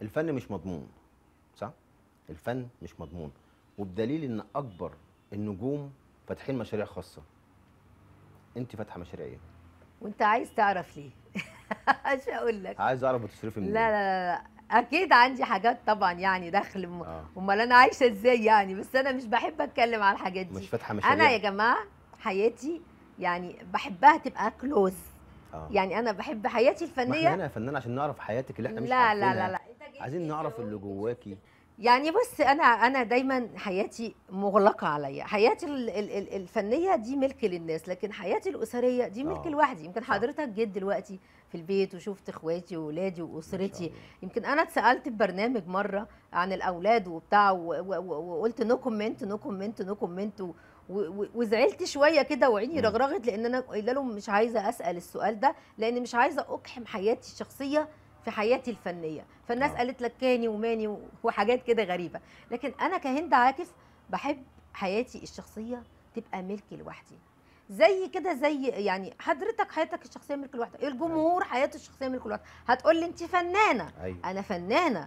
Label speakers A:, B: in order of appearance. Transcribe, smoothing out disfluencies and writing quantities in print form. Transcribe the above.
A: الفن مش مضمون، صح؟ الفن مش مضمون، وبدليل ان اكبر النجوم فاتحين مشاريع خاصة. انت فاتحة مشاريع ايه؟
B: وانت عايز تعرف ليه؟ مش هقول لك.
A: عايز اعرف بتصرفي منين؟
B: لا لا لا اكيد عندي حاجات طبعا، يعني دخل امال انا عايشه ازاي يعني؟ بس انا مش بحب اتكلم على الحاجات دي.
A: مش فاتحة مشاريع.
B: انا يا جماعة حياتي يعني بحبها تبقى close. يعني انا بحب حياتي الفنية.
A: ما احنا هنا يا فنانة عشان نعرف حياتك اللي احنا مش
B: لا
A: عارفينها.
B: لا لا لا،
A: عايزين نعرف اللي جواكي.
B: يعني بص، انا دايما حياتي مغلقة عليا. حياتي الفنية دي ملك للناس، لكن حياتي الاسرية دي ملك لوحدي. يمكن حضرتك جيت دلوقتي في البيت وشفت اخواتي واولادي واسرتي. يمكن انا اتسالت في برنامج مرة عن الاولاد وبتاع، وقلت no comment no comment no comment، وزعلت شوية كده وعيني رغرغت، لان انا قايله لهم مش عايزه اسال السؤال ده، لان مش عايزه اقحم حياتي الشخصية في حياتي الفنية. فالناس قالت لك كاني وماني وحاجات كده غريبة، لكن انا كهند عاكف بحب حياتي الشخصية تبقى ملكي لوحدي. زي كده، زي يعني حضرتك حياتك الشخصية ملك لوحدك، الجمهور حياته الشخصية ملك لوحده. هتقول لي انت فنانة. انا فنانة.